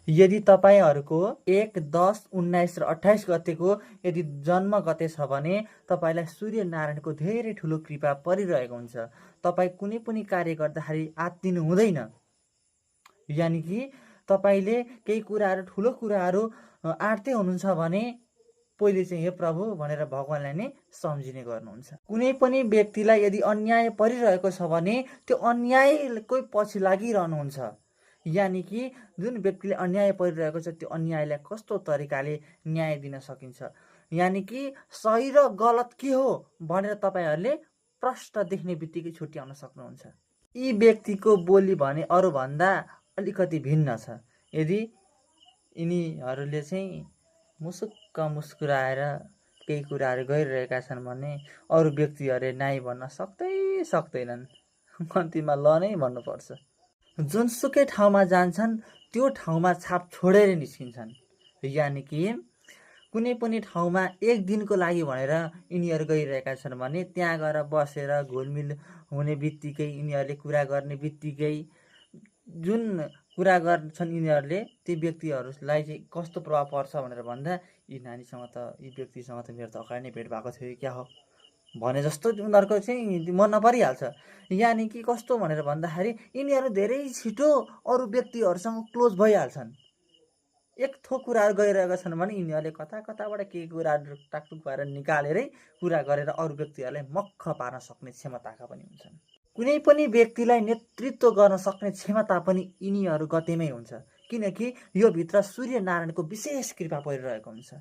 यदि तपाईहरूको 1, 10, 19 र 28 गतेको यदि जन्म गते छ भने तपाईँलाई सूर्यनारायणको धेरै ठुलो कृपा परिरहेको हुन्छ। तपाईँ कुनै पनि कार्य गर्दाखेरि आत्तिनु हुँदैन। यानि कि तपाईँले केही कुराहरू ठुलो कुराहरू आँट्दै हुनुहुन्छ भने पहिले चाहिँ हे प्रभु भनेर भगवान्लाई नै सम्झिने गर्नुहुन्छ। कुनै पनि व्यक्तिलाई यदि अन्याय परिरहेको छ भने त्यो अन्यायकै पछि लागिरहनुहुन्छ। यानि कि जुन व्यक्तिले अन्याय परिरहेको छ त्यो अन्यायलाई कस्तो तरिकाले न्याय दिन सकिन्छ, यानि कि सही र गलत के हो भनेर तपाईँहरूले प्रश्न देख्ने बित्तिकै छुट्याउन सक्नुहुन्छ। यी व्यक्तिको बोली भने अरूभन्दा अलिकति भिन्न छ। यदि यिनीहरूले चाहिँ मुसुक्क मुस्कुराएर केही कुराहरू गरिरहेका छन् भने अरू व्यक्तिहरूले नाइ भन्न सक्दैनन्, कम्तीमा ल नै भन्नुपर्छ। जुनसुकै ठाउँमा जान्छन् त्यो ठाउँमा छाप छोडेर निस्किन्छन्। यानि कि कुनै पनि ठाउँमा एक दिनको लागि भनेर यिनीहरू गइरहेका छन् भने त्यहाँ गएर बसेर घुलमिल हुने बित्तिकै यिनीहरूले कुरा गर्ने बित्तिकै जुन कुरा गर्छन् यिनीहरूले ती व्यक्तिहरूलाई चाहिँ कस्तो प्रभाव पर्छ भनेर भन्दा यी व्यक्तिसँग त मेरो त अगाडि नै भेट भएको थियो क्या हो भने जस्तो उनीहरूको चाहिँ मनमा परिहाल्छ। यानि कि कस्तो भनेर भन्दाखेरि यिनीहरू धेरै छिटो अरू व्यक्तिहरूसँग क्लोज भइहाल्छन्। एक थोक कुराहरू गरिरहेका छन् भने यिनीहरूले कताबाट केही कुराहरू टाकटुक भएर निकालेरै कुरा गरेर अरू व्यक्तिहरूलाई मक्ख पार्न सक्ने क्षमताका पनि हुन्छन्। कुनै पनि व्यक्तिलाई नेतृत्व गर्न सक्ने क्षमता पनि यिनीहरू गतेमै हुन्छ, किनकि यो भित्र सूर्यनारायणको विशेष कृपा परिरहेको हुन्छ।